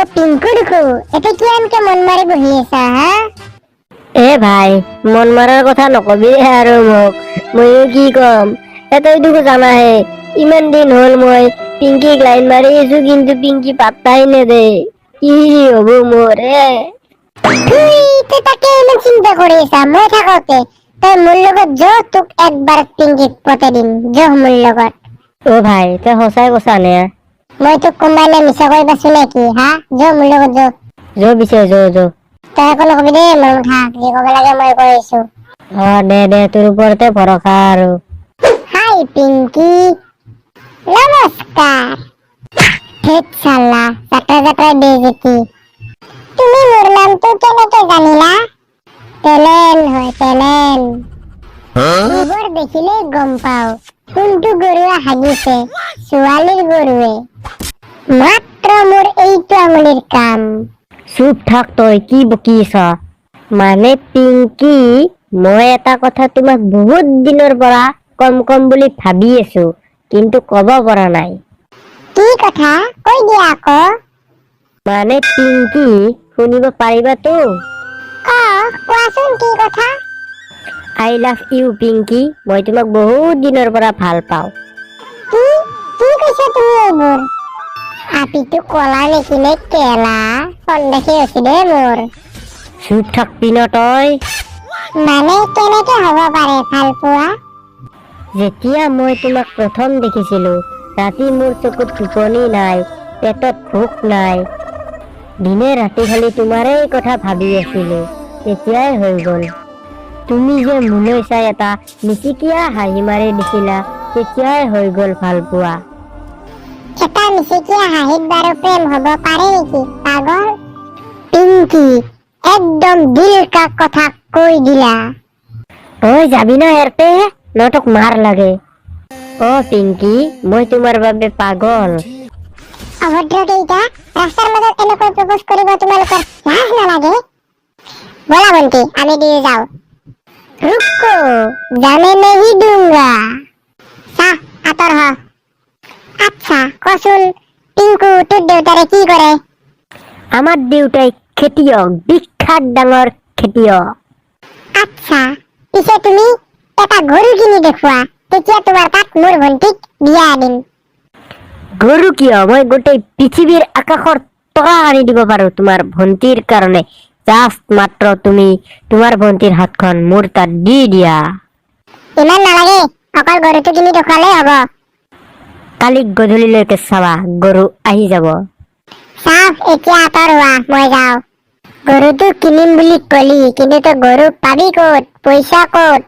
অ পিংকু দেখো, এতিয়া কিয় এনকে মন মাৰি বহি আছা হা? এ ভাই, মন মাৰাৰ কথা নকবি আৰু মোক। ময়ো কি কম, এ তই দেখো জানাহে, ইমান দিন হ'ল মই পিংকিক লাইন মাৰি আছো, কিন্তু পিংকি পাত্তাই নেদে। কি হ'ব মোৰ এ? তুই তই তাকে ইমান চিন্তা কৰি আছা? মই থাকোতে তই মোৰ লগত যো, তোক একবাৰ পিংকিক পতাই দিম। যো মোৰ লগত। অ ভাই, তই সঁচাই কৈছা নে? মই তোক কোনোবাই মিছা কৈ পাইছো নেকি হা? যো, মোৰ লগত যো। যো পিছে, যো যো। তই একো নকবি দেই, মন থাক, যি ক'ব লাগে মই কৈ আছো। অ দে দে, তোৰ ওপৰতে ভৰসা আৰু। হাই পিংকি, নমস্কাৰ। ধেৎ চাল্লা, যাত্ৰা যাত্ৰা বেজতি। তুমি মোৰ নামটো কেনেকে জানিলা? টেলেণ্ট হয়, টেলেণ্ট। গোবৰ দেখিলেই গম পাওঁ কোনটো গৰুৱে হাগিছে। ছোৱালীৰ গৰুৱে মাত্ৰ মোৰ এইটো আঙুলিৰ কাম। চুপ থাক, তই কি বকিছ? মানে পিংকি, মই এটা কথা তোমাক বহুত দিনৰ পৰা কম কম বুলি ভাবি আছো, কিন্তু ক'ব পৰা নাই। কি কথা, কৈ দিয়া আকৌ। মানে পিংকি, শুনিব পাৰিবাতো? অ, কোৱাচোন, কি কথা? I love you Pinky, মই তোমাক বহুত দিনৰ পৰা ভাল পাওঁ। কি কি কৈছা তুমি এইবোৰ? আপিটো কলা নেকি নে কেলা, সন্দেহে হৈছে দেই মোৰ। চুপ থাকবি ন তই? মানে কেনেকে হ'ব পাৰে ভাল পোৱা? যেতিয়া মই তোমাক প্ৰথম দেখিছিলো, ৰাতি মোৰ চকুত টোপনি নাই, পেটত ভোক নাই, দিনে ৰাতি খালি তোমাৰেই কথা ভাবি আছিলো। তেতিয়াই হৈ গ'ল। তুমি যে মোলৈ চাই এটা মিচিকীয়া হাঁহি মাৰি দিছিলা, তেতিয়াই হৈ গ'ল ভাল পোৱা। এটা মিচিকীয়া হাঁহিত বাৰু প্ৰেম হ'ব পাৰে নেকি, পাগল? পিংকি, একদম दिल का কথা কৈ দিলা। ঐ, যাবি ন ইয়াতে ন তোক মাৰ লাগে? অ পিংকি, মই তোমাৰ বাবে পাগল। অভদ্ৰ কেইটা, ৰাস্তাৰ মাজত এনেকৈ প্ৰপ'জ কৰিব তোমালোকৰ লাজ নালাগে? ব'লা ভন্টি, আমি দুয়ো যাওঁ। रुको, जाने नहीं दूंगा। চাহ, আঁতৰ হ। আচ্ছা কচোন পিংকু, তোৰ দেউতাৰে কি কৰে? আমাৰ দেউতাই খেতিয়ক, বিখ্যাত ডাঙৰ খেতিয়ক। আচ্ছা, পিছে তুমি এটা গৰু কিনি দেখুওৱা, তেতিয়া তোমাৰ তাত মোৰ ভন্টিক বিয়া দিম। গৰু কিয়, মই গোটেই পৃথিৱীৰ আকাশৰ তৰা আনি দিব পাৰো তোমাৰ ভন্টিৰ কাৰণে। জাষ্ট মাত্ৰ তুমি তোমাৰ ভন্টিৰ হাতখন মোৰ তাত দি দিয়া। ইমান নালাগে, অকল গৰুটো কিনি দেখুৱালেই হ'ব। কালি গধূলিলৈকে চাবা, গৰু আহি যাব। চাওক, এতিয়া আঁতৰ হোৱা, মই যাওঁ। গৰুটো কিনিম বুলি কলি, কিন্তু তই গৰু পাবি ক'ত? পইচা ক'ত?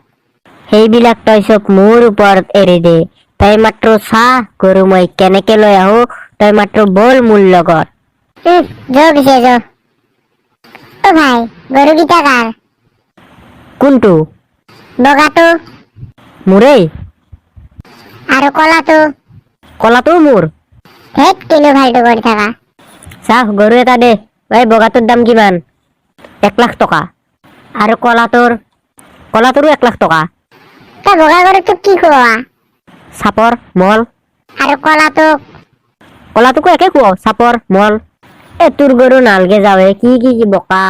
সেইবিলাক তই চব মোৰ ওপৰত এৰি দে। তই মাত্ৰ চা, গৰু মই কেনেকে লৈ আহো। তই মাত্ৰ বল মোৰ লগত। যো পিছে যো। অ ভাই, গৰুকেইটা কাৰ? কোনটো? বগাটো। মোৰেই। আৰু কলাটো? কলাটোও মোৰ। ধেত, কিনো ফাল্টু কৰি থাকা। চা, গৰু এটা দে। এই বগাটোৰ দাম কিমান? 1 লাখ টকা। আৰু কলাটোৰ? কলাটোৰো 1 লাখ টকা। তই বগা গৰুটোক কি খুওৱা? চাপৰ, মল। আৰু কলাটোক? কলাটোকো একে খুৱাওঁ, চাপৰ, মল। এ তোৰ গৰু নালগে যাৱে, কি কি কি বকা।